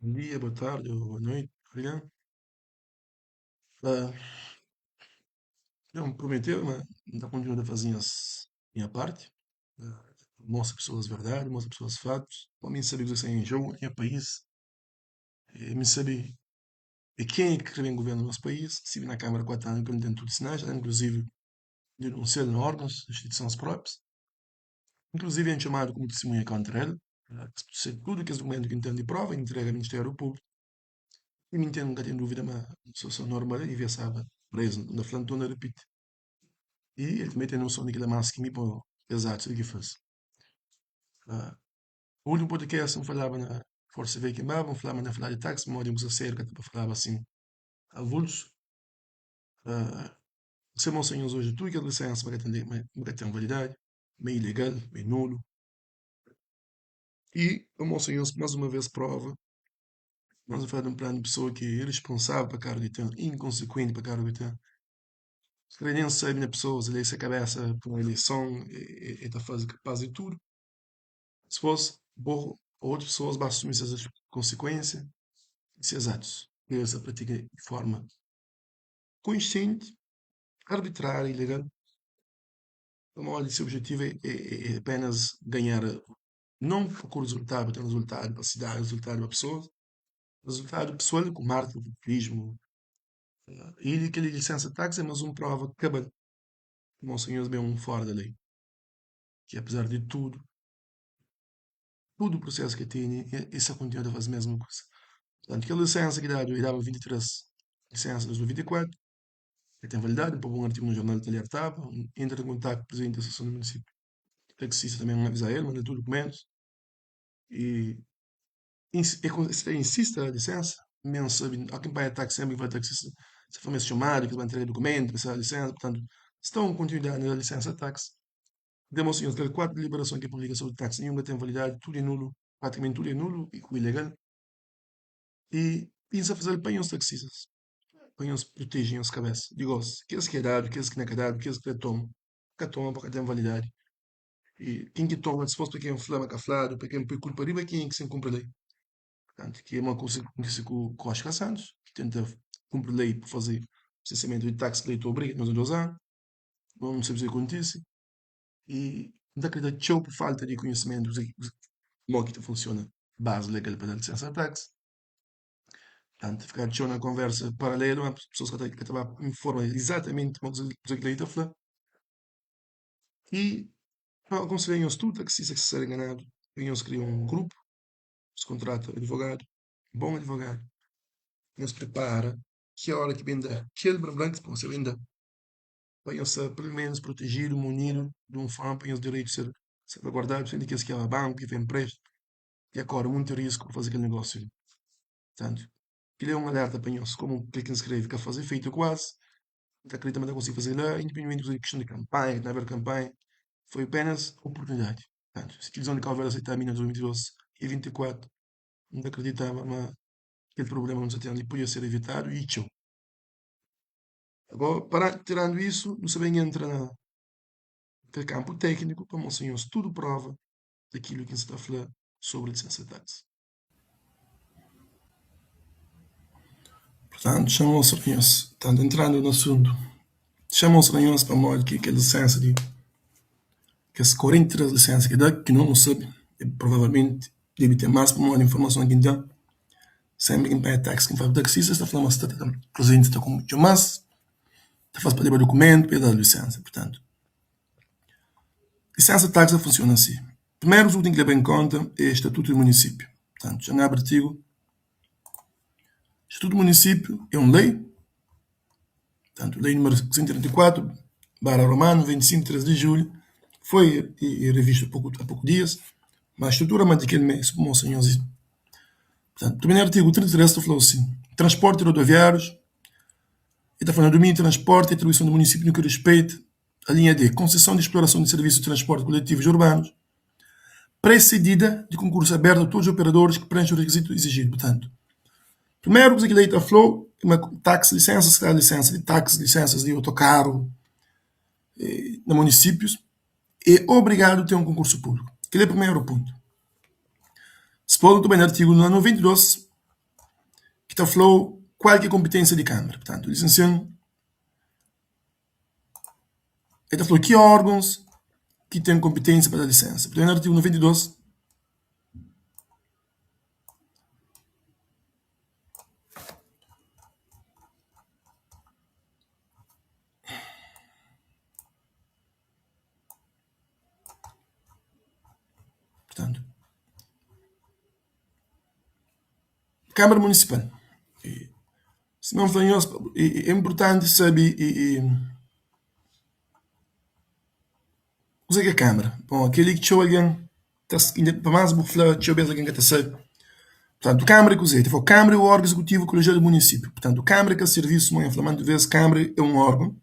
Bom dia, boa tarde ou boa noite, algen. Uh, eu me prometeu, mas N ta kontinua ta faze nhas nha parti. Uh, mostra pessoas verdade, mostra pessoas fatos. Pa mi sabe kuzê ki sta em jogo na nha país. E mi sabe é kenha ki kre ben governa nos país. Stive na Câmara 4 anu ki N ten tudu sinais, inclusive denunsia-l na órgãos, instituições próprias. Inclusive N txomadu komu testemunha kontra el. Tudu kes dukumentu ki N ten di prova, N intrega Ministériu Públiku. I mi N ten, N ka ten dúvida ma situason normal el devia staba prezu. N ta fla, N torna ripiti. I el tanbe ten noson di kila más ki mi pa es atus ki el fase. Últimu podcast N falaba na Forsa Vei Ken Baba, N falaba ma N ta falaba di taxi pamodi un kusa sériu ka ta pa falaba asin avulsu. Se mostra nhos oji tudu kes lisensa ma ka ten ma ka ten validadi, ma é ilegal, ma é nulu. I pa mostra nhos más uma vez prova, nos ta fala di un planu di pesoa ki é iresponsável pa karu ki ten, inkonsekuenti pa karu ki ten. Se kre nen sabe na pesoas, el é se kabesa pa un eleison, el ta faze kapaz di tudu. Dipôs, bo ô otus pesoas ba asumi ses konsekuensia di ses atus ki es ta pratika di forma konsienti, arbitrária i legal, pamodi se objetivu é apenas ganhar, non pa rezultadu, pa ten rezultadu pa sidadi, rezultadu pa pesoas, rezultadu pesoal ku marketing, populismu. I kel lisensa taksi é más un prova kabal mostra nhos ma é un fora da lei. Ki apezar di tudu, tudu prusesu ki tene, e sa kontinua ta faze mesmu kuza. Purtantu, kel lisensa ki dadu, e daba 23 lisensa 2024, ka ten validadi, N poba un artigu na jornal ta alertaba, N entra en kontaktu ku prizidenti di asosiason di munisípiu, taksista tanbe N aviza el, manda tudu dukumentus, i e insiste na lisensa, mi N sabe, óki ki N panha taksi, senpri ki N fala taksista, se fla ma es txomadu, ki es ba ntrega dukumentu, pa es da lisensa, purtantu, sta un kontinuidadi na da lisensa taksi. Demos nhos kel 4 deliberason ki publika sobri taksi ninhun ka ten validadi, tudu é nulu, pratikamenti tudu é nulu i ku ilegal. I pensa fazel pa nhos taksistas, pa nhos proteje nhos kabesa di gosi, kes ki é dadu, kes ki na ka dadu, kes ki ta toma, ka toma pa ka ten validadi. I ken ki toma dispostu pa ken fla ma ka fladu, pa ken poi kulpa riba kenha ki sen kunpri lei. Purtantu, ki é uma kusa ki kontise ku Oscar Santos, ki tenta kunpri lei pa faze lisensiamentu di taksi ki lei ta obriga, nos é 2 anu, nu sabe si kontise. I N ta kridita txeu pa falta di konhisimentu di modi ki ta funsiona bazi legal pa da lisensa di taksi. Tantu fika txeu na konversa paralelu, ma pesoas ka ta ka ta ba informa izatamenti modi ki lei ta fla. I pa akonselha nhos tudu taksista ki sta ser enganadu, pa nhos kria un grupu, nhos kontrata advogadu, bon advogadu, nhos pripara ki ora ki ben da kel bla-bla ki bu ben da. Pa nhos sta pelu menus protejidu, munidu di un forma pa nhos direitu ser salvaguardadu, principalmenti kes ki aba banku, ki fai emprestimu, ki kore munti risku pa faze kel negosiu li. Purtantu, kel-li é un alerta pa nhos, komu kel ki N skrebe ka faze efeitu kuazi, N ta kridita ma N ta konsigi faze la, independentimenti di kiston di kanpanha, ki ten aver kanpanha, foi apenas oportunidadi. Purtantu, si tilivizon di Kabu Verdi aseitaba mi na 2022 i 24, N ta kriditaba ma kel prubléma ki nu sta ten li podia ser evitadu i txeu. Agora, para, tirando isso, nu sta ben entra na kel kampu tékniku pa mostra nhos tudu prova dakilu ki N sta fla sobri lisensa taksi. Purtantu, xa mostra nhos, tantu entrandu na asuntu, xa mostra nhos pamodi ki kel lisensa di kes 43 lisensa ki da, ki no nu sabe, e provavelmenti debe ten mas pamodi informason ki N ten. Senpri ki N panha taksi ki N fala ku taksista es ta fla ma sta ta prezenti ta ku txeu mas ta fase pa leba dukumentu pa es da lisensa purtantu lisensa di taksi ta funsiona si primeru kuza ki bu ten ki leba en konta é statutu di munisipiu purtantu dja N abri artigu statutu di munisipiu é un lei purtantu lei numeru 134 bara romanu 25 3 di julhu foi revistu a poku dias ma strutura mante kel mé so pa mostra nhos. Portanto, também artigo 33 ta fla assim, transporte rodoviários, e ta fla na domínio de transporte e atribuição do município no que respeita a linha D, concessão de exploração de serviços de transporte coletivos urbanos, precedida de concurso aberto a todos os operadores que preenchem o requisito exigido. Portanto, primeiro coisa que a lei ta falou, ma táxi, licença, se dá licença de táxi, licenças de autocarro, eh, na municípios, é obrigado a ter um concurso público. Aquele é o primeiro ponto. Spolu ta bai na artigu na 92. Ki ta fla-u kual ki é konpiténsia di Kâmara. Purtantu, lisensian, el ta fla-u ki órgons ki ten konpiténsia pa da lisénsa. Purtantu, na artigu 92, Purtantu, Kamara Munisipal, si N fla nhos, é inpurtanti sabe kuzê ki é Kamara. Bon, kel-li ki txeu algen ta, pa más bu fla txeu bês algen ka ta sabe. Purtantu, Kamara é kuzê? Ta fla Kamara é órgão izekutivu kolejial di munisípiu. Purtantu, Kamara é ka sirvisu, sima N fla más bês, Kamara é un órgão.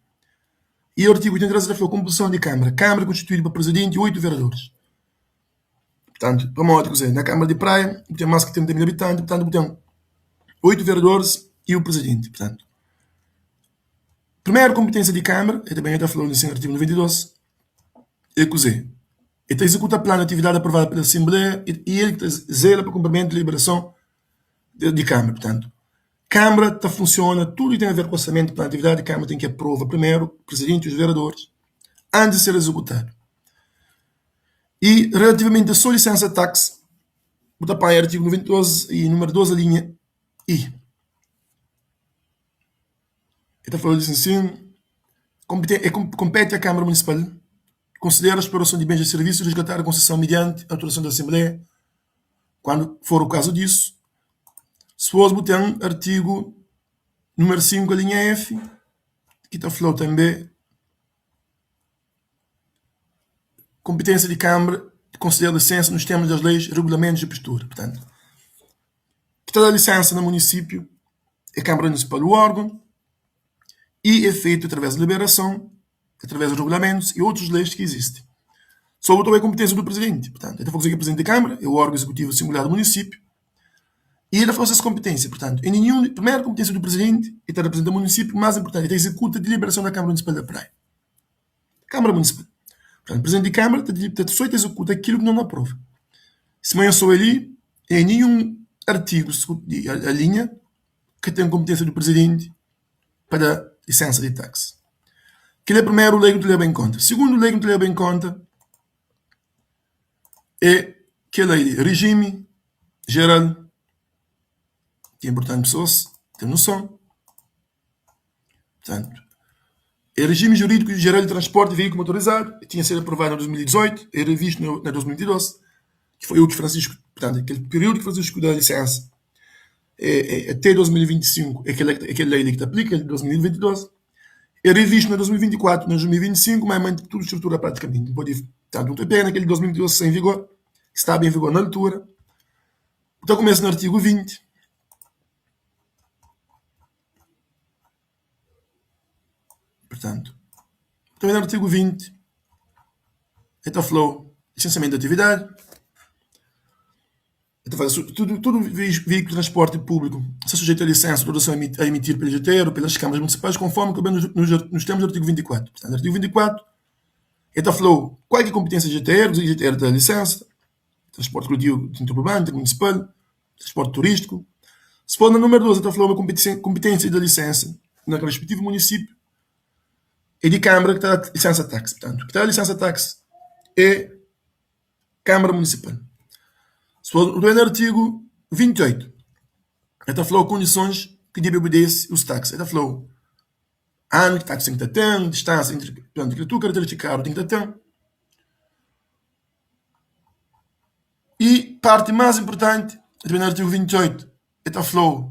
I artigu 83 ta fla konpozison di Kamara. Kamara é konstituidu pa prizidenti i 8 vereadoris. Purtantu, pamodi kuzê? Na Kamara di Praia bu ten más ki 30 mil abitanti, purtantu bu ten 8 vereadoris i un prizidenti. Purtantu, primeru konpitênsia di Kamara, el ta ben el ta fla-u na se artigu 92, é kuzê? El ta izekuta planu di atividadi aprovadu pela Asenbleia i el ki ta zela pa kunprimentu di deliberason di Kamara. Purtantu, Kamara ta funsiona tudu ki ten aver ku orsamentu, planu di atividadi, Kamara ten ki aprova primeru, prizidenti i us vereadoris, antis di ser izekutadu. I relativamenti a so lisensa taksi, bu ta panha artigu 92 i numeru 2 alinha i. El ta fla asin, Konpete a Kamara Munisipal konsidera splorason di bens i sirvisu resgatar a konsesãu medianti autorizason di Asenbleia, kuandu for o kazu disu. Dipôs bu ten artigu numeru 5 alinha F ki ta fla-u tanbe. Konpitênsia di Kanbra di konsidera lisensa nos termus das leis, regulamentus i postura. Purtantu, ki ta da lisensa na munisípiu é Kanbra Munisipal, u órgon, i é fetu através di liberason, através di regulamentus i otus leis ki izisti. Sobri tanbe konpitênsia du prizidenti, purtantu, el ta fla kuzê ki é prizidenti di Kanbra, é u órgon izekutivu singular di munisípiu i el ta fla ses konpitênsia. Purtantu, em ninhun, primeru konpitênsia du prizidenti, el ta riprizenta munisípiu, más inpurtanti, el ta izekuta deliberason da Kanbra Munisipal da Praia. Kamara Munisipal. Purtantu, Prizidenti di Kamara ta ta sô ta izekuta kilu ki nos aprova. Sima nhos obi li, em ninhun artigu di alinha ka ten konpitênsia di prizidenti pa da lisensa di taksi. Kel é primeru lei ki nu ta leba en konta. Sigundu lei ki nu ta leba en konta é kel lei di rijimi jeral, ki é inpurtanti pesoas ten noson. Purtantu, é rijimi jurídiku jeral di transporti di veíkulu motorizadu, ki tinha sidu aprovadu na 2018 y revistu na 2022, ki foi o ki Francisco, purtantu, kel períodu ki Francisco da lisensa é até 2025, é kel lei li ki ta aplika, di 2022, é revistu na 2024, na 2025, ma é mante tudu strutura pratikamenti. Pode, purtantu, nu ta pega na kel di 2022 ki sta en vigor, ki staba en vigor na altura, ta kumesa na artigu 20. Purtantu, tanbe na artigu 20, el ta fla-u lisensiamentu di atividadi, el ta fla tudu tudu veíkulu di transporti públiku sta sujeitu a lisensa otorizason a emitidu pela GTR ô pelas kamaras munisipais konformi ku ben nos termus di artigu 24. Purtantu, artigu 24 el ta fla-u kual ki é konpitênsia di GTR, kuzê ki GTR ta da lisensa, transporti koletivu interurbanu, intermunisipal. Transporti turístiku. Se for na númeru 2 el ta fla ma konpitênsia di da lisensa na kel rispitivu munisípiu é di Kâmara ki ta da lisensa táxi. Purtantu, ki ta da lisensa táxi é Kâmara Munisipal. Se for nu na artigu 28, el ta fla-u kondisons ki debe obidese us táxi. El ta fla-u anu ki táxi ten ki ta ten, distánsia entri, purtantu, tudu karaterístika ki karu ten ki ta ten. I parti más inpurtanti, ta ben na artigu 28, el ta fla-u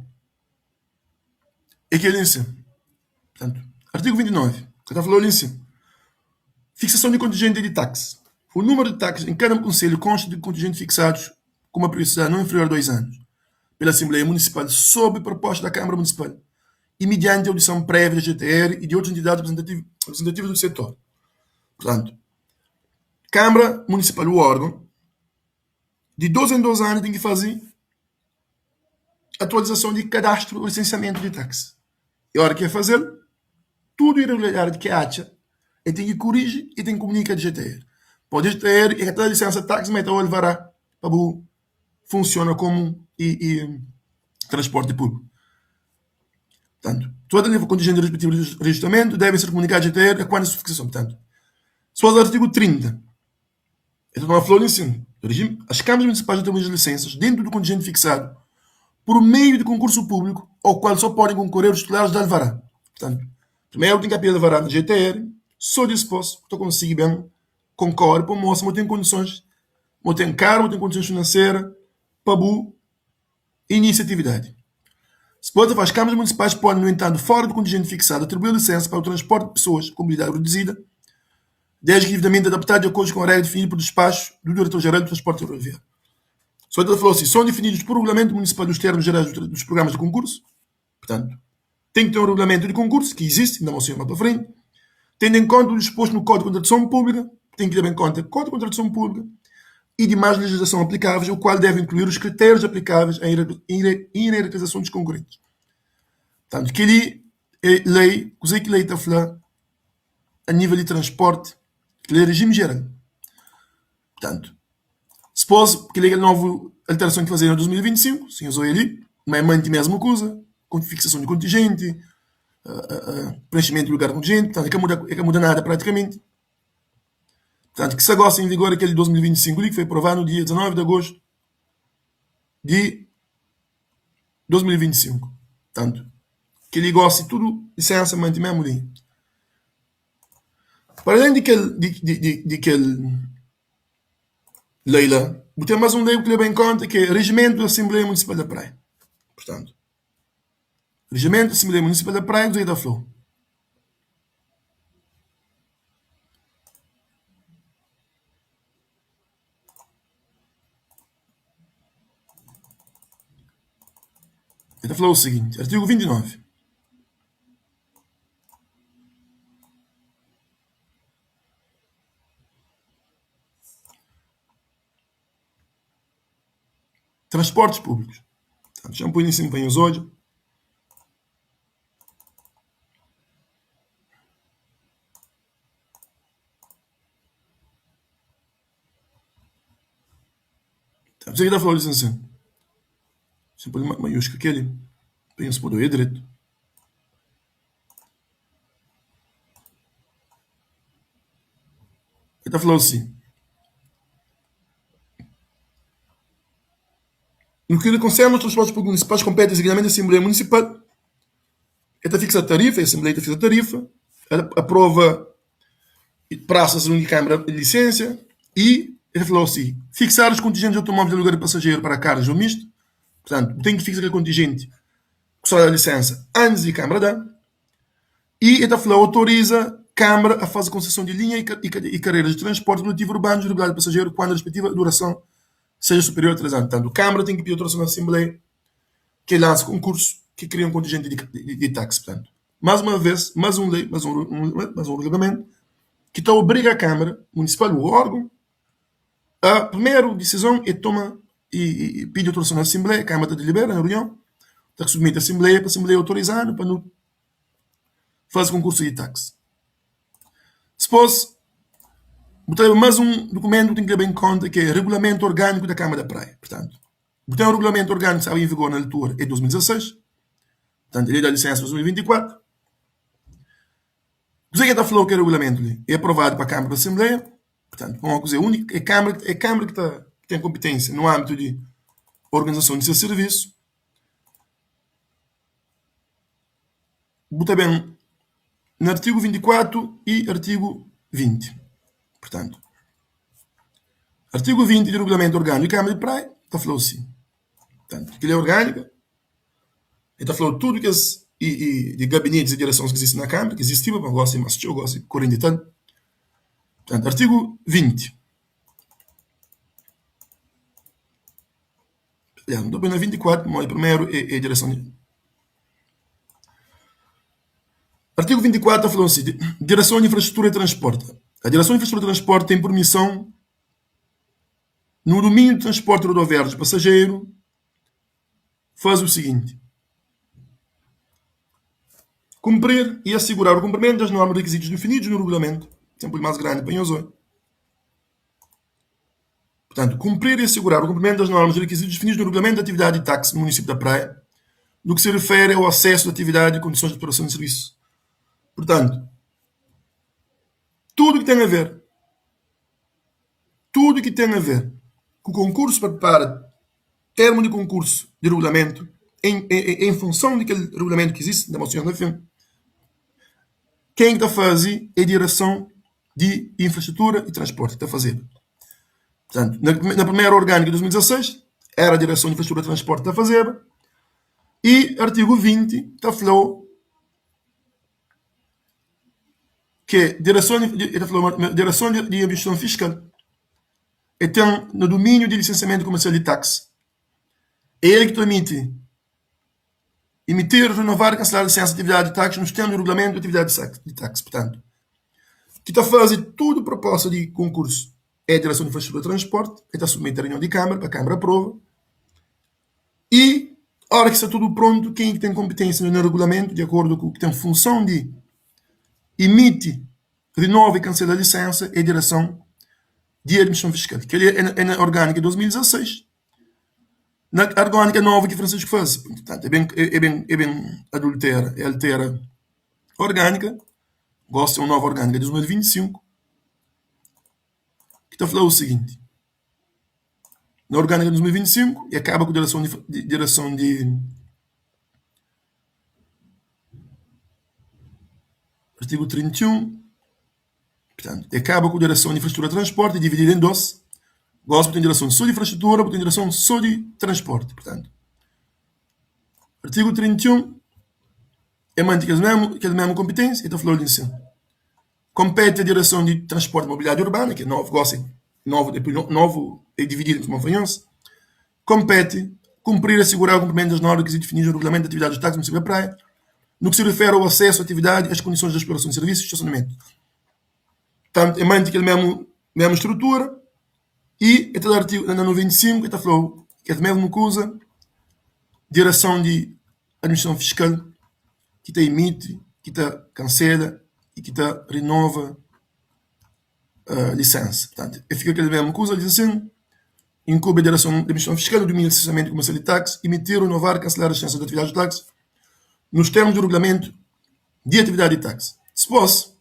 é kel-li nsin. Purtantu, artigu 29, el ta fla-u li nsin, Fiksason di kontinjenti di taksi. O númeru di taksi en kada konselhu konsta di kontinjenti fiksadus ku uma periodisidadi non inferior a 2 anus pela Asenbleia Munisipal sob proposta da Kâmara Munisipal i medianti audison prévia da GTR i di otus entidadi reprezentativas du setor. Purtantu, Kâmara Munisipal, u órgon, di dos en dos anu ten ki faze atualizason di kadastru ô lisensiamentu di taksi. I óra ki el faze-l, tudu iregularidadi ki el atxa, el ten ki koriji i ten ki komunika DGTR. Pamodi DGTR el ka ta da lisensa taksi, ma el ta da-u alvará pa bu funsiona komu transporti públiku. Portanto, toda a contingente respectivo de registramento devem ser comunicados à GTR a quando sua fixação. Portanto, se for o artigo 30, então uma flor em cima. Regime, as câmaras municipais atribuem as licenças dentro do contingente fixado por meio de concurso público ao qual só podem concorrer os titulares da alvará. Portanto, primeiro tem que pedir alvará na GTR, só depois tu consegue bem concorre para mostrar que tem condições, que tem cargo, tem condições financeiras para bu início atividade. Se pode, as câmaras municipais podem, no entanto, fora do contingente fixado, atribuir licença para o transporte de pessoas com mobilidade reduzida, desde que devidamente adaptado de acordo com a regra definida por despacho do Diretor-Geral do Transporte Rodoviário. Só ele falou assim, são definidos por regulamento municipal os termos gerais dos programas de concurso. Portanto, tem que ter um regulamento de concurso, que existe, ainda não sei mais para frente, tendo em conta o disposto no Código de Contratação Pública, tem que ter em conta o Código de Contratação Pública e demais legislação aplicáveis, o qual deve incluir os critérios aplicáveis à hierarquização dos concorrentes. Portanto, que ali é lei, o que lei está a falar a nível de transporte, que é regime geral. Portanto, se pode, porque lei é nova alteração que fazer em 2025, sim, usou ali, mas mantém a mesma coisa, com fixação de contingente, preenchimento de lugar de contingente, portanto, é que muda, é que muda nada praticamente. Portanto, que se agora em vigor aquele de 2025 ali, que foi aprovado no dia 19 de agosto de 2025. Portanto, que ele gosta de tudo, licença, mantém mesmo ali. Para além de que de, de, de, de que lei lá, tem mais um lei que leva em conta que é Regimento da Assembleia Municipal da Praia. Portanto, Regimento da Assembleia Municipal da Praia, do da Flor. Ele falou o seguinte, artigo 29. Transportes públicos. Portanto, já põe em cima, põe os olhos. Tá, você que tá falando assim. Você põe maiúsculo aqui ali. Põe os poder direito. Ele tá falando assim. No que concerne aos transportes públicos municipais, compete designadamente a Assembleia Municipal. Ela fixa a tarifa, a Assembleia fixa a tarifa, ela aprova praças de Câmara de licença e ele falou assim, fixar os contingentes de automóveis de aluguer de passageiro para carros ou misto. Portanto, tem que fixar aquele contingente que só dá licença antes de Câmara dar. E ele falou, autoriza a Câmara a fazer concessão de linha e, e, e carreiras de transporte coletivo urbano regulado de passageiro quando a respectiva duração seja superior a 3 anos. Portanto, a Câmara tem que pedir autorização da Assembleia que lance concurso que cria um contingente de, de, de táxi. Portanto, mais uma vez, mais um lei, mais um, um, mais um regulamento que então obriga a Câmara Municipal, o órgão, a primeira decisão é toma e, e pede autorização na Assembleia, a Câmara delibera na reunião, está que submete à Assembleia para a Assembleia autorizar para não fazer concurso de táxi. Depois, botar mais um documento que tem que levar em conta que é Regulamento Orgânico da Câmara da Praia. Portanto, botar um regulamento orgânico que estava em vigor na altura em 2016, portanto, ele dá licença em 2024. O que é que está falando que é regulamento ali? É aprovado para a Câmara da Assembleia, portanto, uma coisa única, é a Câmara, é a Câmara que, tá, que tem competência no âmbito de organização de seu serviço. Botar bem no artigo 24 e artigo 20. Portanto, artigo 20 do Regulamento Orgânico da Câmara de Praia está falando assim. Portanto, que ele é orgânico, ele está falando tudo que as, e, e, de gabinetes e direções que existem na Câmara, que existiam, mas gosto de mais, eu gosto de corrente e tal. Portanto, artigo 20. Aliás, não estou bem na 24, mas primeiro é, é a direção de Artigo 24 está falando assim, Direção de Infraestrutura e Transporte. A Direção de Infraestrutura e Transporte tem por missão, no domínio do transporte rodoviário de passageiro, faz o seguinte: cumprir e assegurar o cumprimento das normas e requisitos definidos no regulamento, sempre mais grande para nós. Portanto, cumprir e assegurar o cumprimento das normas e requisitos definidos no regulamento de atividade de táxi no município da Praia, No que se refere ao acesso à atividade e condições de prestação de serviço. Portanto, tudo que tem a ver, tudo que tem a ver com o concurso para prepara termo de concurso de regulamento em, em, em função daquele regulamento que existe na moção da FIM, quem está a fazer é a direção de infraestrutura e transporte que está a fazer. Portanto, na, na primeira orgânica de 2016, era a direção de infraestrutura e transporte que está a fazer, e artigo 20 está a falar que direção de, tá falou, direção de, de administração fiscal e tem no domínio de licenciamento comercial de táxi. É ele que permite emitir, renovar e cancelar licença de atividade de táxi nos termos do regulamento de atividade de táxi. Portanto, que está a fazer tudo proposta de concurso é a Direção de Infraestrutura de Transporte, está a submeter a reunião de Câmara, para a Câmara aprova. E, a hora que está tudo pronto, quem tem competência no regulamento, de acordo com o que tem função de emite, renova e cancela a licença, é a Direção de Administração Fiscal, que é, é na orgânica de 2016, na orgânica nova que Francisco faz. Portanto, é bem, é, é bem, é bem adultera, é altera a orgânica, gosta de uma nova orgânica de 2025, que está a falar o seguinte, na orgânica de 2025, e acaba com a direção de, de, direção de artigo 31, portanto, acaba com a direção de infraestrutura de transporte e dividida em dois. Gosto tem direção só de infraestrutura, tem direção só de transporte, portanto. Artigo 31 é mantém aquela mesma, aquela mesma competência, então falou em cima. Compete à direção de transporte e mobilidade urbana, que é novo, gosto, novo, depois novo é dividido como fanhões, compete cumprir e assegurar o cumprimento das normas definidas no regulamento de atividades dos táxis no município da Praia, no que se refere ao acesso à atividade e às condições de exploração de serviços e estacionamento. Portanto, é mantém aquela mesma, mesma estrutura e até o artigo na 95 está falou que é a mesma coisa, direção de administração fiscal que te emite, que te cancela e que te renova a licença. Portanto, fica aquela mesma coisa, diz assim, incumbe a direção de administração fiscal, o domínio de licenciamento comercial de táxi, emitir, renovar, cancelar a licença de atividade de táxi nos termos do regulamento de atividade de táxi. Se fosse,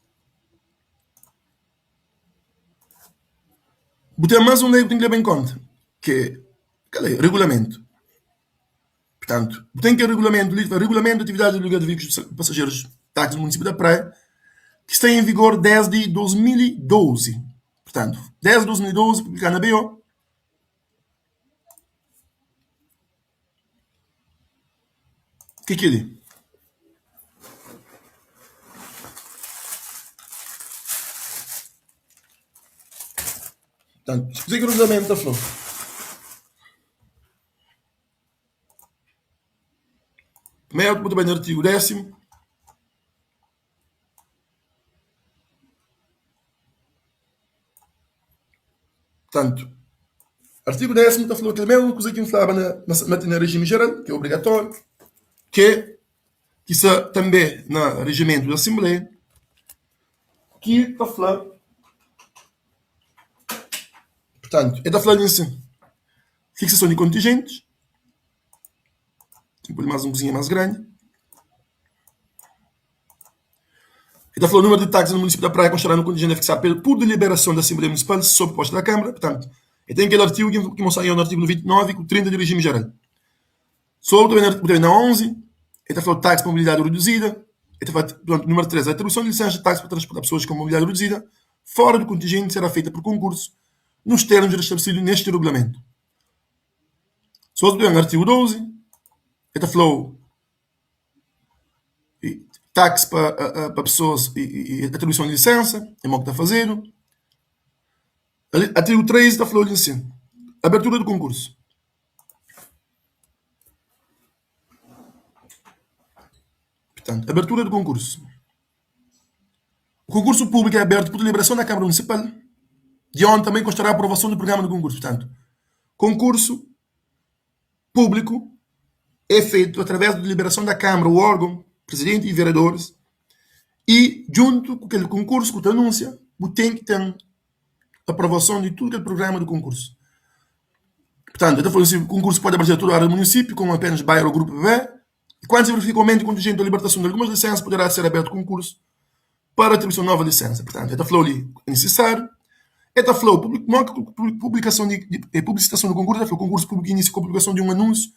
tem mais um lei que tem que levar em conta, que é, qual é? Regulamento. Portanto, tem que regulamento, regulamento de atividade de aluguel de veículos de passageiros táxi no município da Praia, que está em vigor desde 2012. Portanto, desde 2012, publicado na BO. O que é que é ali? Portanto, se que o regulamento está falando. Primeiro, muito bem no artigo décimo. Portanto, artigo décimo está falando que é a mesma coisa que falava na, na, na regime geral, que é obrigatório, que, que está também no regimento da Assembleia, que está falando. Portanto, está falando assim. Fixação de contingentes. Tem que pôr mais um cozinha mais grande. Está falando o número de táxis no município da Praia constará no contingente fixado por deliberação da Assembleia Municipal sob proposta da Câmara. Portanto, e tem aquele artigo que, que mostra aí no artigo 29 com 30 do regime geral. Sobre também na 11, está falando de táxi para mobilidade reduzida. Está falando, portanto, número 3, a atribuição de licença de táxi para transportar pessoas com mobilidade reduzida fora do contingente será feita por concurso nos termos estabelecidos neste regulamento. Sobre o artigo 12, está falando táxi para, para pessoas e, e, atribuição de licença, é o que está fazendo. Artigo 13 está falando assim, abertura do concurso. Portanto, abertura do concurso. O concurso público é aberto por deliberação da Câmara Municipal, de onde também constará a aprovação do programa do concurso. Portanto, concurso público é feito através da deliberação da Câmara, o órgão, presidente e vereadores, e junto com aquele concurso que tu anuncia, tem que ter aprovação de tudo aquele programa do concurso. Portanto, eu estou falando assim, o concurso pode abranger toda a área do município, como apenas bairro ou grupo B. E quando se verifica aumento de contingente ou libertação de algumas licenças, poderá ser aberto concurso para atribuição de nova licença. Portanto, el ta fla-u li é nisisáriu. El ta fla-u mo ki publikason di publisitason di konkursu, el ta fla konkursu públiku inisia ku publikason di un anúnsiu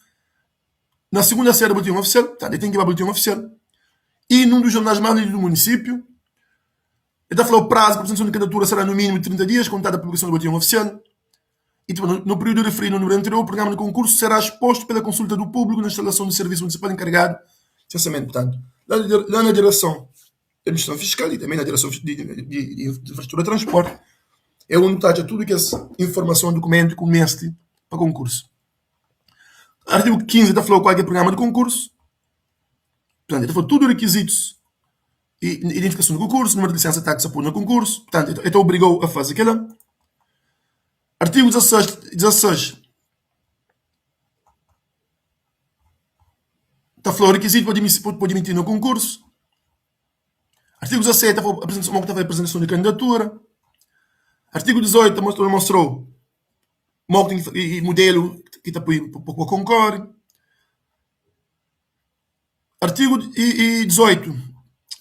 na segunda série do boletim oficial, portanto, el ten ki ba boletim oficial e num dos jornais mais lidos do município. El ta fla-u prazo pa apresentason di candidatura será no mínimo de 30 dias, contado a publicação do boletim oficial. E tipo, no, no período referido no número anterior, o programa de concurso será exposto pela consulta do público na instalação do serviço municipal encarregado de licenciamento. Portanto, lá, lá na direção da administração fiscal e também na direção de, de, de, de infraestrutura de transporte, é onde está tudo que essa informação, documento que o mestre para concurso. Artigo 15 está falando qual é o programa de concurso. Portanto, está falando tudo requisitos e identificação do concurso, número de licença táxi por no concurso. Portanto, ele obrigou a fazer aquilo. Artigo 16, 16. Ta fla requisito pa admiti no concurso. Artigo 17 ta fla apresentação, ta fla apresentação de candidatura. Artigo 18 ta mostra, mostrou mo ki e modelo ki ta pui pa concorre. Artigo 18,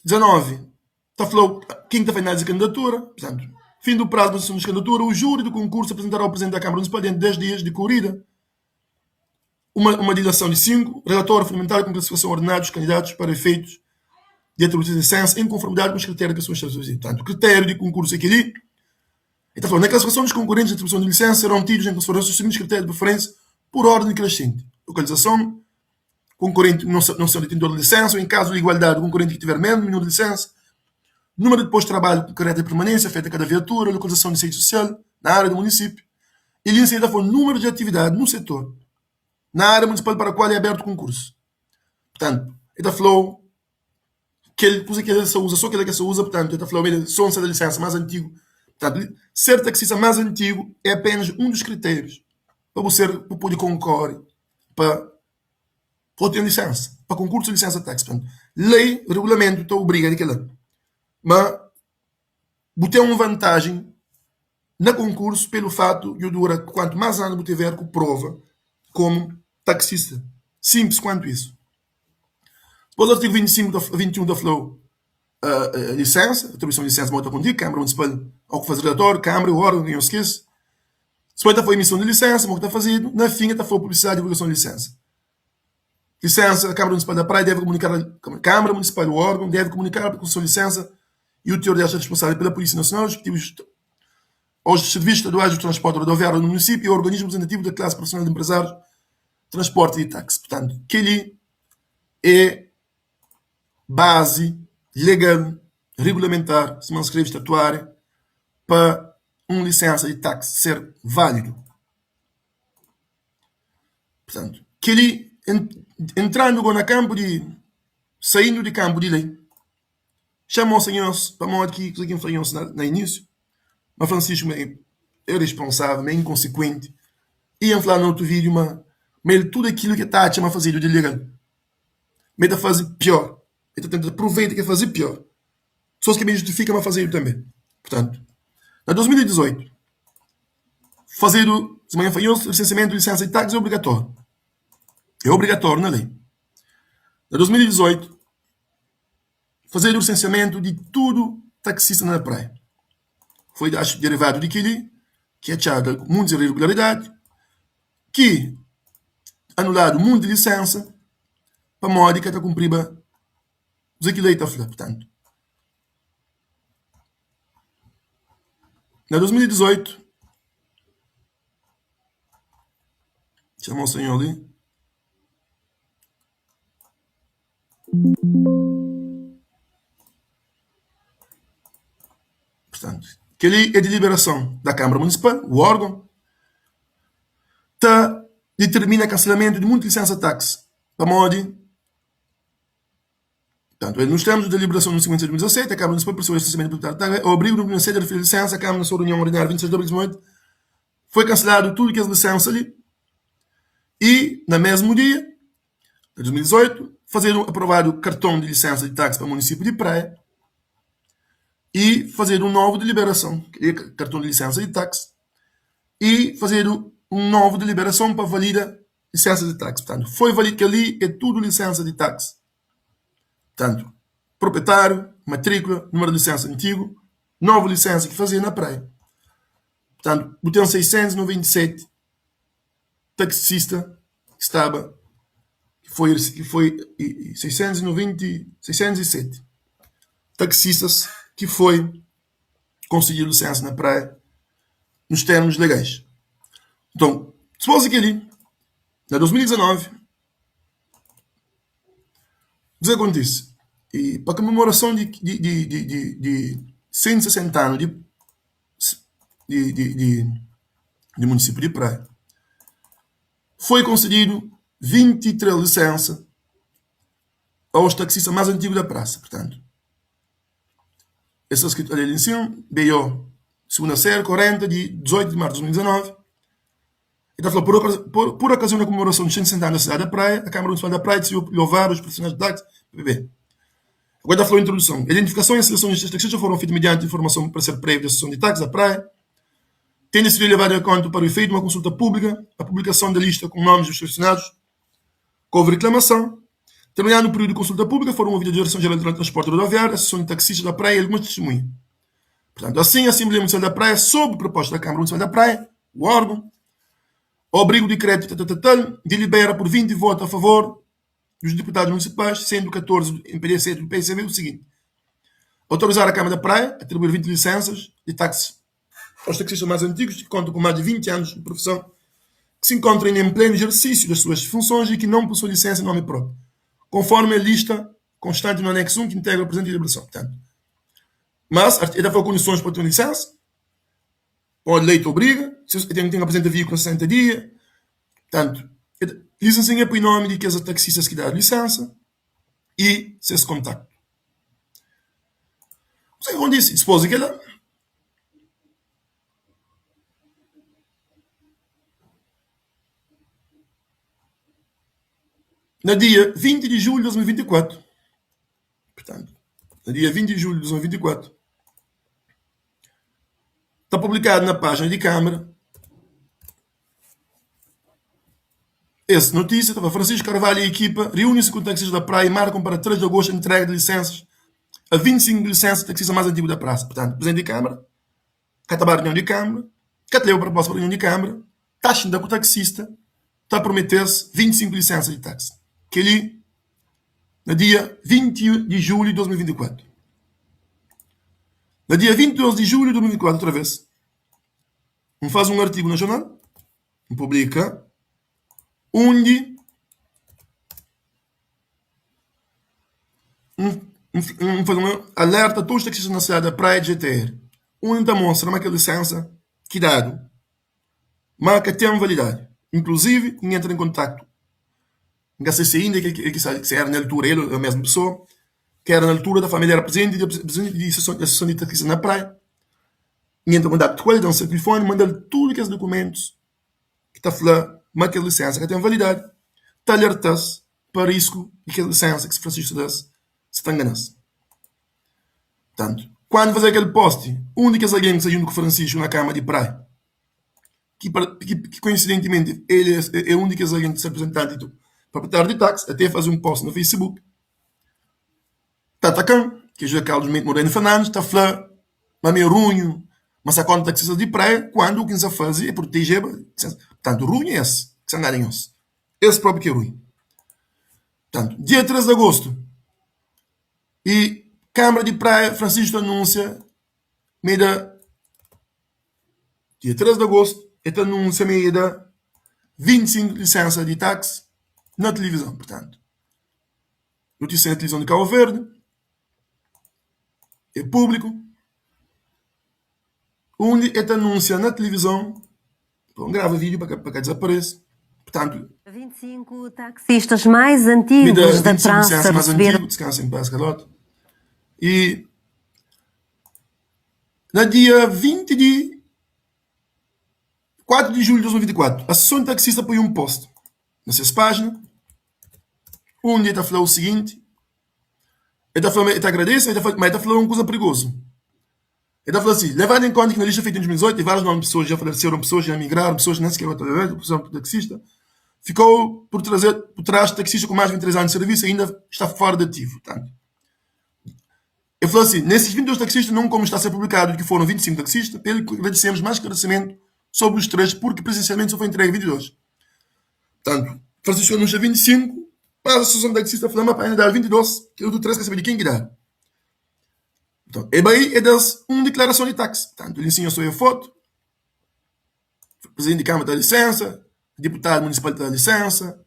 19 ta fla-u ken ki ta fai análise di kandidatura. Purtantu, fin du prazu pa apresentason di kandidatura, o júri di konkursu aprezentará ao Presidenti da Kâmara Munisipal dentu di 10 dias di korida uma uma dilason di 5 relatóriu fundamentadu ku klasifikason ordenadu dos kandidatus para efeitus di atribuison di lisensa en konformidadi ku os kritériu ki são estabelesidu. Purtantu, kritériu di konkursu é kel-li. El ta fla, Na klasifikason dos konkorrentis di atribuison di lisensa serão tidus en konsiderason os siguintis kritériu di preferênsia pur orden krescenti, lokalizason, konkorenti non ser detentor di lisensa ou, en kazu di igualdadi, konkorenti ki tiver menus númeru di lisensa, númeru di postu di trabadju ku karéter di permanênsia afeta kada viatura, lokalizason di sedi sosial na ária di munisípiu y li nsin ta fla númeru di atividadi nu setor na ária munisipal para kual é abertu konkursu. Purtantu, el ta fla-u kel kuza ki el sa uza, so kila ki el sa uza, purtantu, el ta fla-u ma el so un sa da lisensa más antigu. Purtantu, ser taksista más antigu é apenas un dus kritérius pa bu ser, pa bu pode konkore pa pa ten lisensa, pa konkursu di lisensa taksi. Purtantu, lei, regulamentu ta obriga di kila. Ma bu ten un vantajen na konkursu pelu fatu di dura kuantu más anu bu tiver ku prova komu taksista. Sinplis kuantu isu. Dipôs artigu 25 ta 21 ta fla-u lisensa, atribuison di lisensa modi ta kontise, Kâmara Munisipal o ku faze relatóriu, Kâmara é órgão ki nhos skese. Dipôs ta fla emison di lisensa, modi ki ta fazedu, na fin el ta fla publisidadi di divulgason di lisensa. Lisensa, Kâmara Munisipal da Praia deve komunikar, Kâmara Munisipal o órgão deve komunikar a concessão di lisensa e o teor desta responsável pela Polícia Nacional, os respectivos aos serviços estaduais do transporte rodoviário no município e ao organismo representativo da classe profissional de empresários transporte di táxi. Portanto, kel-li é bazi legal, regulamentar, sima N skrebe statuária, pa un lisensa di táxi ser válidu. Portanto, kel-li, entrandu go na kanpu di, saindu di kanpu di lei, xa mostra nhos pamodi ki kuza ki N fla nhos na inísiu, ma Francisco ma é irresponsável, ma é inkonsequenti i N fla na otu vídiu ma el tudu akilu ki el ta atxa ma fazedu di legal. Ma el ta faze pior, el ta tenta aproveita ki el faze pior. Pessoas ki ben justifika ma fazedu tanbe. Purtantu, na 2018, fazedu, sima nha fla nhos, lisensiamentu di lisensa di taxi é obrigatóriu. É obrigatóriu na lei. Na 2018, fazedu lisensiamentu di tudu taxista na Praia. Foi, axu, derivadu di kel-li ki atxadu muntis iregularidadi ki anuladu munti lisensa pamodi ka ta kunpriba kuze ki lei ta fla. Purtantu, na 2018, txeu mostra nho li. Purtantu, kel-li é deliberason da Kâmara Munisipal, o órgon, ta determina kanselamentu di munti lisensa táxi pamodi, purtantu, nos termus di deliberason númeru 56 di 2017, a Kâmara Munisipal por seu lisensiamentu proprietáriu di táxi, ao abrigu di númeru 6 da referida lisensa, a Kâmara na sua reunion ordinária 26 di abril di 2018, foi kanseladu tudu kes lisensa li y na mesmu dia, na 2018, fazedu aprovadu karton di lisensa di táxi pa munisípiu di Praia y fazedu un novu deliberason, karton di lisensa di táxi, y fazedu un novu deliberason pa valida. Lisensa di taxi. Purtantu, foi vali kel-li é tudu lisensa di taxi. Purtantu, proprietáriu, matríkula, númeru di lisensa antigu, novu lisensa ki fazedu na Praia. Purtantu, bu ten 697 taxista ki staba, ki foi, ki foi 690, 607 taxistas ki foi konsigidu lisensa na Praia nos termus legais. Nton, dipôs di kel-li, na 2019, kuzê ki kontise? E pa komemorason di di di di di di 160 anu di di di di di munisípiu di Praia, foi konsedidu 23 lisensa aos taksista más antigu da prasa. Purtantu, Es sta skritu ali nsin, BO, Segunda Série, 40, di 18 di marsu di 2019. El ta fla, Por, por okazion da komemorason di 160 anu da sidadi da Praia, a Câmara Municipal da Praia decidiu louvar os profissionais de táxi, PPB. Agora el ta fla introdução. A identificação e a seleção destes taxistas foram feitas mediante informação parecer prévio da Associação de Táxis da Praia, tendo sido levado em conta para o efeito de uma consulta pública, a publicação da lista com nomes dos selecionados, que houve reclamação. Terminado o período de consulta pública, foram ouvidas a Direção-Geral de Transporte Rodoviário, a Associação de Taxistas da Praia e algumas testemunhas. Portanto, assim, a Assembleia Municipal da Praia, sob proposta da Câmara Municipal da Praia, o órgão, ao abrigo do decreto tal, tal, tal, delibera por 20 votos a favor dos deputados municipais, sendo 14 do MPD e 7 do PSB, o seguinte: autorizar a Câmara da Praia a atribuir 20 licenças de táxi aos taxistas mais antigos que contam com mais de 20 anos de profissão, que se encontrem em pleno exercício das suas funções e que não possuem licença em nome próprio, conforme a lista constante no anexo 1 que integra a presente deliberação. Portanto, mas ele dá condições para ter uma licença, pode lei te obriga, se tem que apresentar veículo em 60 dias, portanto, licença é põe nome de que taxistas que dá licença e seus contactos. O que acontece? Depois de que Na dia 20 di julhu di 2024, purtantu, na dia 20 di julhu di 2024, ta publikadu na pájina di Kâmara es notísia, ta fla, Francisco Carvalho e ekipa reúnem-se ku taxistas da Praia e marcam para 3 de agosto entrega de lisensas a 25 lisensas di taxista más antigu da prasa. Purtantu, Prizidenti di Kâmara ka ta ba runion di Kâmara, ka ta leba proposta pa runion di Kâmara, ta xinta ku taxista, ta promete-s 25 lisensa di taxi. Kel-li na dia 20 di julhu di 2024. Na dia 22 di julhu di 2024, otra vez, N faze un artigu na jornal, N publika, undi N faze un alerta a todos taxistas na cidade da Praia di GTR, undi N ta mostra ma kel lisensa ki dadu ma ka ten validadi. Inkluzivi N entra en kontaktu, N ka sai si inda kel ki si era na altura el o mesmu pesoa, ki era na altura ta fla ma el era prizidenti di asosiason di taxistas na Praia. N entra en kontaktu ku el, da-m se tilifoni, N manda-l tudu kes dukumentus ki ta fla ma kes lisensa ka ten validadi, ta alerta-s pa risku di kes lisensa ki Francisco ta da-s si ta ngana-s. Purtantu, kandu fazedu kel posti, un di kes algen ki sta djuntu ku Francisco na kama di Praia, ki ki koinsidentimenti el é un di kes algen ki sta reprezentanti di proprietáriu di taksi, até faze un post na Facebook, ta ataka-m, ki é José Carlos Moreno Fernandes, ta fla ma mi é runhu, ma sa konta taksistas di Praia, kandu ki N sa faze é protejeba. Purtantu, runhu é es ki sa ngana nhos. Es propi ki é runhu. Purtantu, dia 3 di agostu, y Câmara di Praia, Francisco ta anúnsia ma e da, dia 3 di agostu, e ta anúnsia ma e da 25 lisensa di táxi na tilivizon. Purtantu, notísia na tilivizon di Cabo Verde é públiku, undi e ta anúnsia na tilivizon. N grava vídeo pa ka desaparece. Portanto, 25 taxistas mais antigos da 25 praça licença mais receberam antigo, descansa em paz, Carlota. E na dia 20 de 4 de julho de 2024, a Associação de Taxistas põe um post na suas páginas, onde ele está falando o seguinte, ele está falando, ele está agradecendo, ele tá falando, mas ele está falando uma coisa perigosa. El ta fla si, Levando en konta ki na lista fetu en 2018, várius nomi di pesoas dja faleceram, pesoas dja migraram, pesoas nem seker ta pessoas taxista. Ficou por trazer por trás taxista com mais de 23 anos de serviço ainda está fora de ativo. Portanto, ele falou assim, nesses 22 taxistas, não como está a ser publicado que foram 25 taxistas, pelo que agradecemos mais esclarecimento sobre os três, porque presencialmente só foi entregue 22. Portanto, Francisco anuncia 25, mas a Associação de Taxistas falou, mas ainda dá 22, que o outro 3 quer saber de quem que dá. Então, e aí é das uma declaração de táxi. Portanto, ele ensina a sua foto, o presidente de Câmara dá licença, deputado municipal dá licença,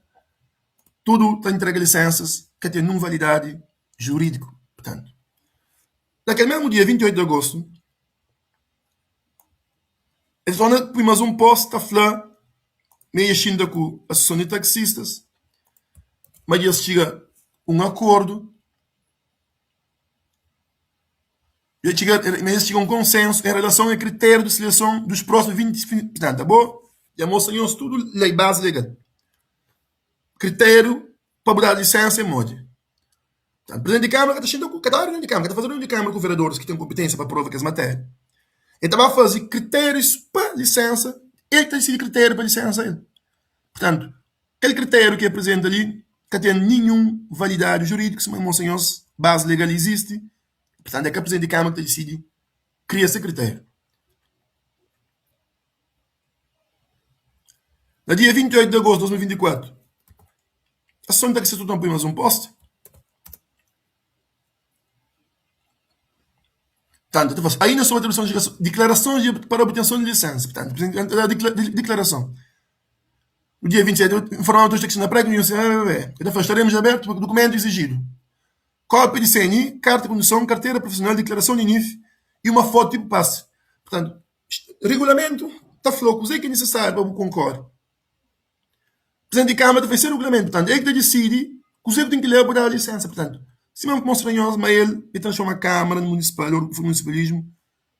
tudo está entregue licenças que tem não validade jurídica. Portanto, naquele mesmo dia, 28 de agosto, eles vão pôr mais um post a falar meia xinda com a Associação de Taxistas, mas eles chega um acordo e chega, mas chega um consenso em relação ao critério de seleção dos próximos 20, portanto, tá bom? E a moça tudo lei base legal. Critério para dar licença em modo. Portanto, o presidente de Câmara está xinda cada reunião de Câmara, está fazendo reunião de Câmara com vereadores que têm competência para aprovar aquelas matérias. Ele estava a fazer critérios para licença, ele tem decidido critério para licença. Ele. Portanto, aquele critério que apresenta ali, que tem nenhum validade jurídico, se não senhor, base legal existe. Portanto, é que o presidente de Câmara que decide, cria esse critério. No dia 28 de agosto de 2024, a Associação de Taxistas não põe mais um poste. Portanto, ainda sobre a atribuição de declarações para obtenção de licença. Portanto, presidente da declaração. No dia 27, informaram os taxistas na pré Então, estaremos abertos para o documento exigido. Cópia de CNI, carta de condução, carteira profissional, declaração de NIF e uma foto tipo passe. Portanto, regulamento está floco, o que é necessário para o concorde. O presidente de Câmara vai ser o regulamento, portanto, é que decide o que tem que ler para dar a licença. Portanto, se mesmo mostra mas ele, ele transforma a Câmara Municipal ou o municipalismo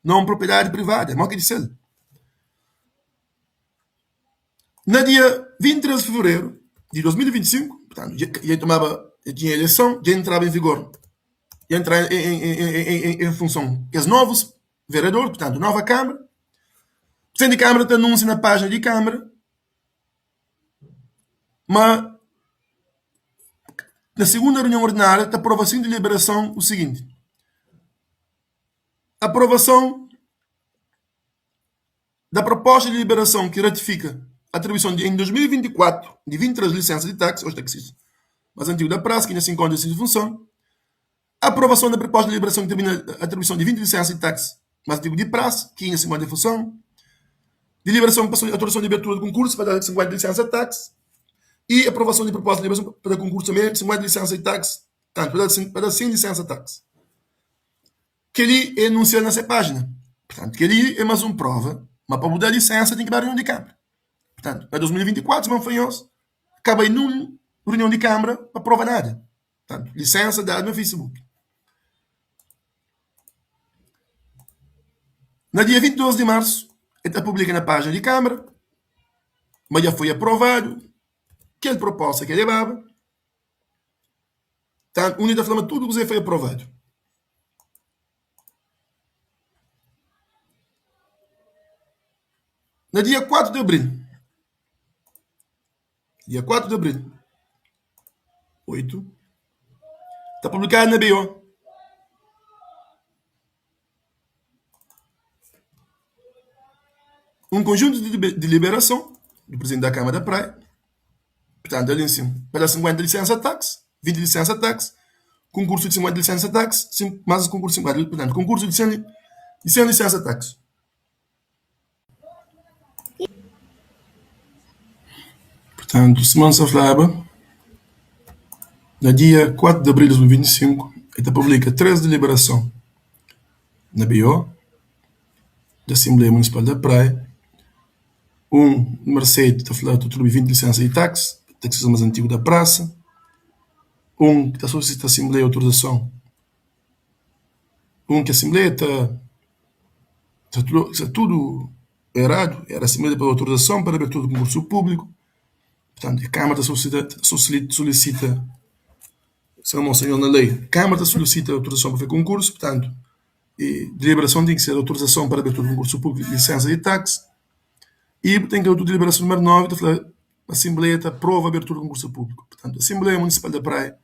não propriedade privada, é mal que disse ele. No dia 23 de fevereiro de 2025, portanto, já, já tomava, já tinha eleição, já entrava em vigor, já entrava em, em, em, em, em função que os novos vereadores, portanto, nova Câmara, o presidente de Câmara tem anúncio na página de Câmara, mas na segunda reunião ordinária, da aprovação de deliberação o seguinte: aprovação da proposta de deliberação que ratifica a atribuição de, em 2024 de 23 licenças de táxi aos taxistas mais antigo da praça, que ainda se encontra em função. Aprovação da proposta de deliberação que termina a atribuição de 20 licenças de táxi mais antigo de praça, que ainda se encontra em função. Deliberação que passou a autorização de abertura de concurso para dar 50 licenças de táxi. E aprovação de proposta de deliberação para concurso também de 50 licenças de táxi, tanto para dar, para dar 100 licenças de táxi. Que ali é anunciado nessa página. Portanto, que ali é mais uma prova, mas para mudar a licença tem que dar reunião de Câmara. Portanto, em 2024, se não foi 11, acabei numa reunião de Câmara para prova nada. Portanto, licença dada no Facebook. No dia 22 de março, está publica na página de Câmara, mas já foi aprovado aquela proposta que levava. Portanto, unida falando tudo o que foi aprovado. No dia 4 de abril, dia 4 de abril, 8, está publicado na BO. Um conjunto de deliberação do presidente da Câmara da Praia, portanto, ali em cima, para 50 licença táxi, 20 licença táxi, concurso de 50 licença táxi, mais concurso de 50, portanto, concurso de 100, de 100 licença táxi. Portanto, Simão Saflaba, no dia 4 de abril de 2025, ele publica três deliberação na BO da Assembleia Municipal da Praia. Um, Mercedes, está falando de 20 licença de táxi, taxista mais antigo da praça. Um que está solicitando a Assembleia autorização. Um que a Assembleia está está tudo, está tudo errado. Era a Assembleia pela autorização para abertura do concurso público. Portanto, a Câmara solicita, solicita, solicita se não senhor na lei, a Câmara solicita autorização para fazer concurso, portanto, e deliberação tem que ser autorização para abertura do concurso público, licença de táxi, e tem que ter deliberação número 9, Asenbleia ta aprova abertura di konkursu públiku. Purtantu, Asenbleia Munisipal da Praia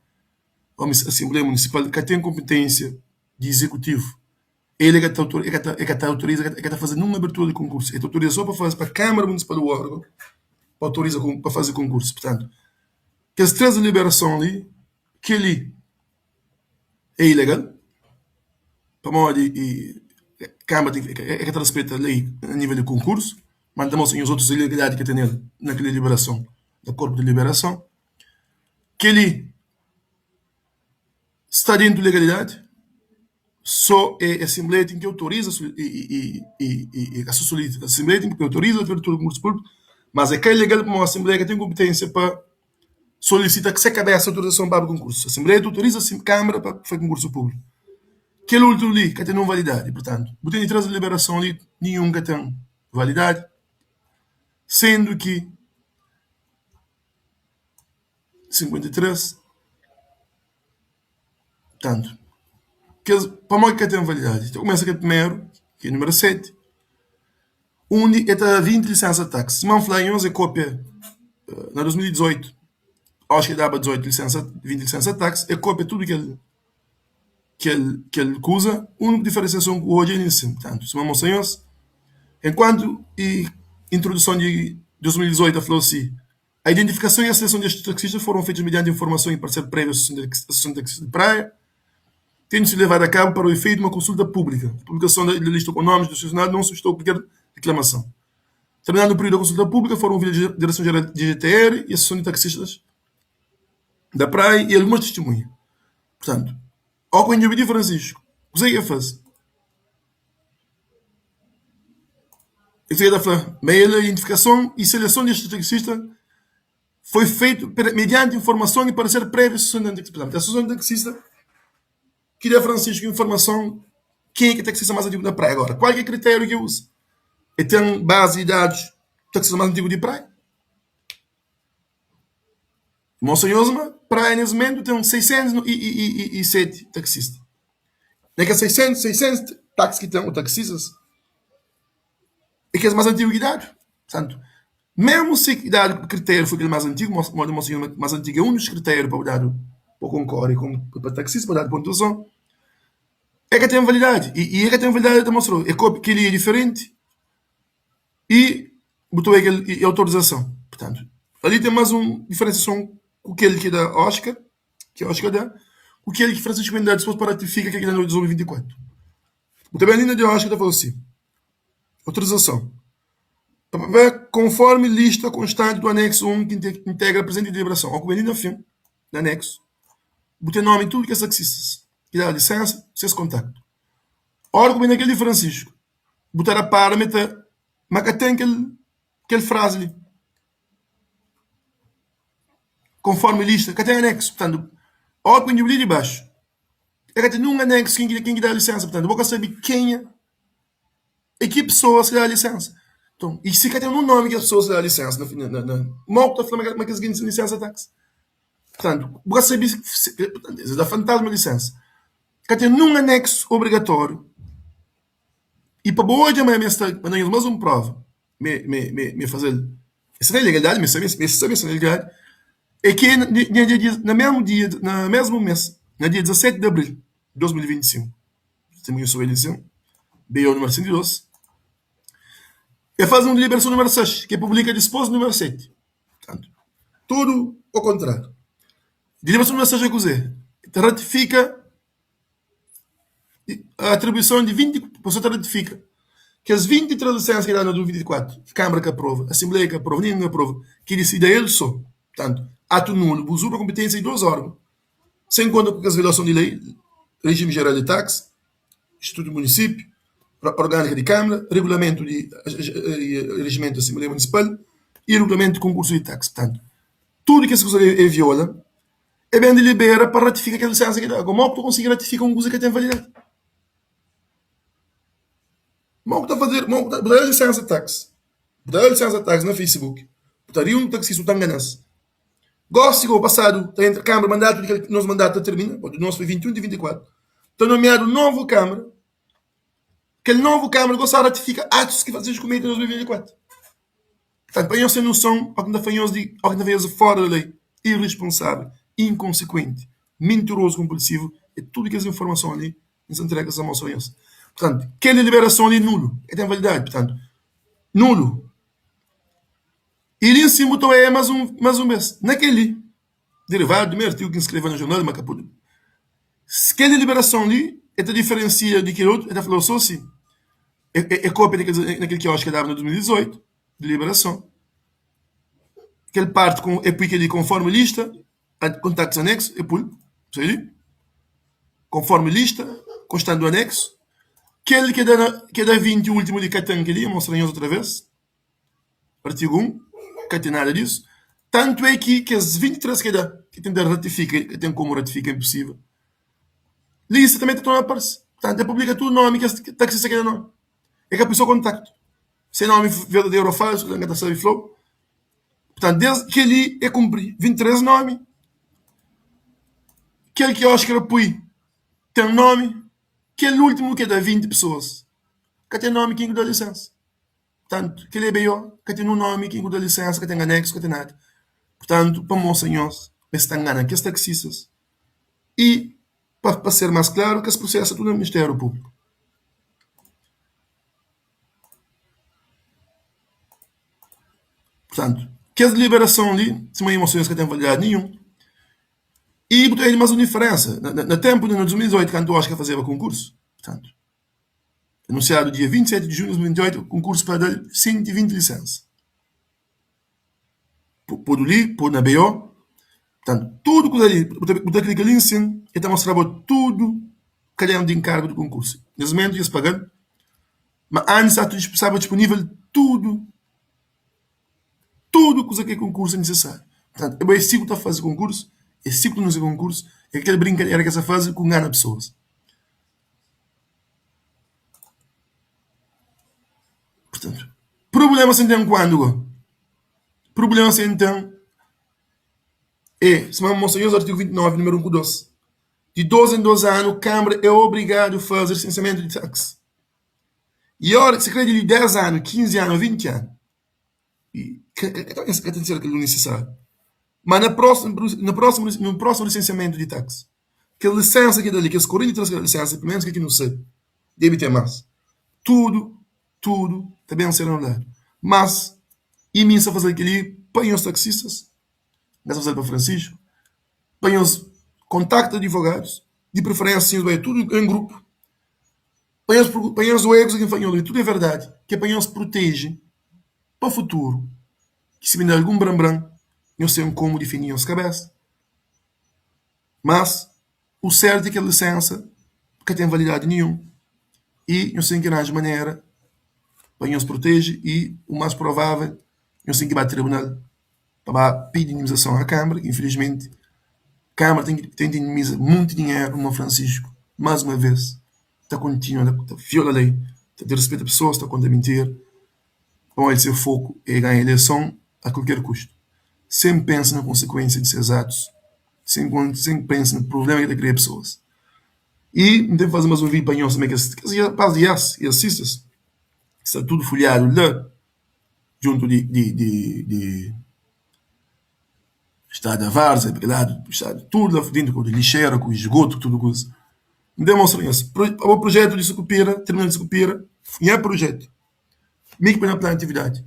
ô Asenbleia Munisipal ka ten konpetênsia di izekutivu. El é ka ta e ka ta e ka ta autoriza e ka ta faze ninhun abertura di konkursu. El ta autoriza sô pa faze pa Kámara Munisipal o órgon pa autoriza pa faze konkursu. Purtantu, kes 3 deliberason li, kel-li é ilegal pamodi Kámara ten ki e ka ta rispeta lei a nível di konkursu, ma N ta mostra nhos otus ilegalidadi ki ten nel na kel deliberason, na korpu di deliberason. Kel-li sta dentu legalidadi, so é asenbleia ten ki autoriza asenbleia ten ki autoriza abertura di konkursu públiku, mas é ka ilegal pamodi asenbleia ka ten konpetênsia pa solisita se kabesa autorizason pa abri konkursu. Asenbleia ta autoriza Kámara pa fai konkursu públiku. Kel últimu li ka ten ninhun validadi, purtantu, bu ten di traze deliberason li, ninhun ka ten validadi, sendu ki 53, purtantu, kes, pamodi ki ka ten validadi? Ta kumesa kel primeru, ki é númeru 7, undi e ta da 20 lisensa taksi. Sima N fla nhos, e kopia na 2018, oxi ki e daba 18 lisensa, 20 lisensa taksi, e kopia tudu kel kel kel kuza. Uniku diferensiason ku odja é nsin. Purtantu, sima N mostra nhos, enkuantu i introduson di 2018 ta fla si, A identificação e a seleção destes taxistas foram feitas mediante informação e parecer prévio à Associação de Taxistas de Praia, tendo sido levada a cabo para o efeito de uma consulta pública. A publicação da lista com nomes dos selecionados não suscitou qualquer reclamação. Terminado o período da consulta pública, foram ouvidas a Direção-Geral de DGTR e a Associação de Taxistas da Praia e algumas testemunhas. Portanto, ao que o Francisco, o que é que faz? El ta fla ma el identifikason y seleson di es taksista foi feitu medianti informason y pareser préviu di asosiason di taksista. Purtantu, asosiason di taksista ki da Francisco informason kenha ki é taksista más antigu na Praia. Agora, kual ki é kritériu ki el uza? El ten bazi di dadus taksista más antigu di Praia? Monsenhor ma Praia nes mumentu ten 607 taksista. Na kes 600, 600 taksi ki ten, o taksistas, é kes más antigu ki dadu. Purtantu, mesmu si ki dadu kritériu foi kel más antigu, modi monsenhor más antigu é un dus kritériu pa bu dadu pa konkore pa taksista pa dadu pontuason, é ka ten validadi. I é ka ten validadi el ta mostra-u é kopi kel-li é diferenti. I bu ta bai kel i autorizason. Purtantu, ali ten más un diferensiason ku kel ki da Oscar, ki Oscar da, ku kel ki Francisco ben da dipôs pa ratifika kel ki da na 2024. Bu ta ben li na di Oscar ta fala si, Autorizason pa papel konformi lista konstanti du aneksu 1 ki integra prezenti deliberason. Ó ku ben li na fin, na aneksu, bu ten nomi di tudu kes taksistas ki da lisensa, ses kontaktu. Ora ku ben na kel di Francisco, Bu ta rapara ma ta ma ka ten kel kel frazi li konformi lista ka ten aneksu purtantu ora ku li di baxu e ka ten ninhun aneksu ken ki da lisensa purtantu bo ka sabi kenha e ki pesoas ki da lisensa nton i si ka ten ninhun nomi kes pesoas ki da lisensa na na na mau ku ta fla ma kes ki lisensa taksi purtantu bu ka sabi es da fantasma lisensa ka ten ninhun aneksu obrigatoriu. I pa bo odja ma mi sta manda nhos más un prova me me me me faze-l es sta na ilegalidadi mi sabe mi sabe sta na ilegalidadi é ki na dia na mesmu dia na mesmu mês na dia 17 di abril di 2025 testemunha sobre el sin BO númeru 102 e faze un deliberason númeru 6 ki publika dispôs númeru 7 purtantu tudu o kontráriu deliberason númeru 6 é kuzê ta ratifika Atribuison di 20 Pur ta ratifika kes 23 lisensa ki dadu na 2024, ki Kâmara ka aprova, Asenbleia ka aprova, ningen ka aprova, ki disidi el so. Purtantu, atu nulu, bu uzurpa konpetênsia di dos órgon, sen konta ku kes violason di lei, Rejimi Jeral di Taksi, Institutu di Munisípiu, Orgânika di Kâmara, Regulamentu di Rejimentu di Asenbleia Munisipal y Regulamentu di Konkursu di Taksi. Purtantu, tudu kes kuza li e viola. E ben delibera pa ratifika kel lisensa ki da. Mo ku ta konsigi ratifika un kuza ki ka ten validadi? Mo ku ta faze, mo ku ta, bu ta da lisensa taxi, bu ta da lisensa taxi na Facebook, bu ta ri un taxista bu ta ngana-s. Gosi go pasadu ta entra kamara mandatu di kel nos mandatu ta termina, di nos foi 21 di 24, ta nomiadu novu kamara, kel novu kamara gosi sa ratifika atus ki fazedu ku meiu di 2024. Portantu, pa nhos ten noson, óki N ta fla nhos di, óki N ta fla nhos di fóra di lei, iresponsável, inkonsekuenti, mintirozu konpulsivu, é tudu kes informason li N sta ntrega, N sta mostra nhos. Portantu, kel deliberason li é nulu, ka ten validadi. Portantu, nulu. I li nsin bu ta oia más un, más un bes. Na kel-li, derivadu di mi artigu ki N skrebe na jornal, ma ka pode. Kel deliberason li, el ta diferensia di kel otu, el ta fla-u so si é kópia di kel, na kel kioski ki el daba na 2018, deliberason. Kel parti ku el pui kel-li konformi lista, kontaktus aneksu, el pui, sai li, konformi lista, konstandu aneksu. Kel ki da, ki da 20 últimu li ka ten kel-li, N mostra nhos otra vez. Artigu 1, Ka ten nada disu. Tantu é ki kes 23 ki da, ki tenta ratifika, ka ten komu ratifika, é inpusível. Lista tanbe ta torna parse. Purtantu, é publika tudu nomi kes taksista ki da nomi. É ka pui so kontaktu. Se nomi verdaderu o falsu, N ka ta sabe fla-u. Purtantu, des kel-li é kunpri 23 nomi. Kel ki Óskar pui ten nomi. Kel últimu ki da 20 pesoas ka ten nomi ken ki da lisensa. Purtantu, kel EBO ka ten un nomi ki ku da lisensa, ka ten aneksu, ka ten nada. Purtantu, pa mostra nhos ma es ta ngana kes taksistas y pa pa ser mas klaru, kes prusesu sta tudu na Ministériu Públiku. Purtantu, kes deliberason li, sima nhos mostra nhos ka ten validadi ninhun. Y bu ta odja mas un diferensa, na tenpu na 2018 kantu Oscar fazeba konkursu, purtantu, Anunsiadu dia 27 di junhu di 2028, konkursu pa da-l 120 lisensa. Podu li, podu na BO. Purtantu, tudu kuza li, bu ta klika li nsin, el ta mostra-bu tudu kadernu di enkargu di konkursu. Nes mumentu dja es paga-l, ma antis staba dispunivel tudu. Tudu kuza ki konkursu é nisisáriu. Purtantu, é si ku ta faze konkursu, é si ku ta anunsia konkursu, é kel brinkadera ki es ta faze ku ngana pesoas. Purtantu, prubléma sen ten kuandu go? Prubléma sen ten é, sima N mostra nhos artigu 29, númeru 1 ku 2, di dos en dos anu Kâmara é obrigadu faze resensiamentu di taksi. I ora ki si krê di li 10 anu, 15 anu, 20 anu, ka ka ta ser kel nisisáriu. Ma na prósimu na prósimu na prósimu lisensiamentu di taksi, kel lisensa ki da li, kes 43 ki da lisensa, pelu menus kel ki nu sabe, debe ten más. Tudu, tudu ta ben ser anuladu. Mas, i mi N sta faze kel-li pa nhos taksistas, N sta faze-l pa Francisco, pa nhos kontakta adivogadus, di preferénsia nhos bai tudu en grupu. Pa nhos pa nhos oe kuza ki N fla nhos li tudu é verdadi, ki é pa nhos proteje pa futuru, ki si ben da algun bran-bran nhos ten komu difende nhos kabesa. Mas u sertu é kel lisensa ka ten validadi ninhun i nhos ten ki ranja manera pa nhos proteje i u mas provavel nhos ten ki ba tribunal. pa ba pidi indemnizason a Câmara, infelizmenti Câmara ten ki ten ki indemniza monti dinheru ma Francisco mais uma vez ta continua ta viola lei, ta desrespeita pessoas, ta conta mintira, pamodi se foku é ganha eleison a qualquer custo, sem pensa na consequência di ses atos, sem sem pensa na problema ki ta kria pessoas. E N ten ki faze mais um vídeo pa nhos tanbe kes kes rapaz di IAS e asistas sta tudu fulhadu la. Djuntu di di di di strada Várzea pa kel ladu strada tudu la dentu ku lixera ku esgotu ku tudu kuza. N ten mostra nhos abo projetu di Sukupira tribunal di Sukupira nha projetu mi ki poi na planu di atividadi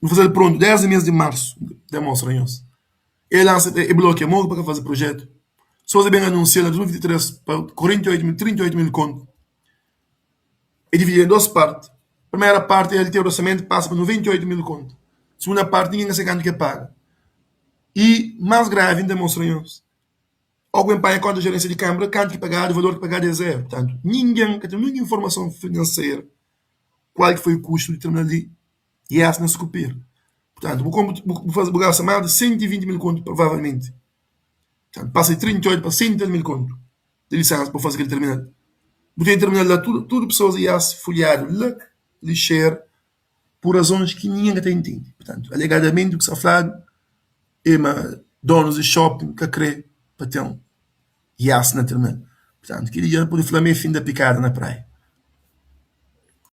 N fazel prontu desdi mes di marsu N ten mostra nhos e lansa e blokia moku pa ka faze projetu so es ben anunsia na 2023 pa 48 mil 38 mil kontu. É divididu en dos parti. Primeira parti el ten orsamentu pasa pa 98 mil kontu. Segunda parti ningen ka sabe kantu ke paga. I mas gravi N ta mostra nhos. Ó ku ben panha konta jerensia di kanbra kantu ki pagadu valor ki pagadu é zeru. Purtantu ningen ka ten ninhun informason finanseru kual ki foi kustu di tribunal di IS na Sukupira. Purtantu bu konpu bu faze bu gasta mas di 120 mil kontu provavelmenti. Purtantu pasa di 38 pa 130 mil kontu. Di lisensa pa faze kel terminal. Bu ten terminal la tudu tudu pesoas ias fulhadu la lixera pur razons ki ningen ka ta intende. Purtantu alegadamenti u ki sta fladu e ma donus di shopping ka kre pa ten ias na terminal. Purtantu keli dja nu pode fla ma e fin da pikada na praia.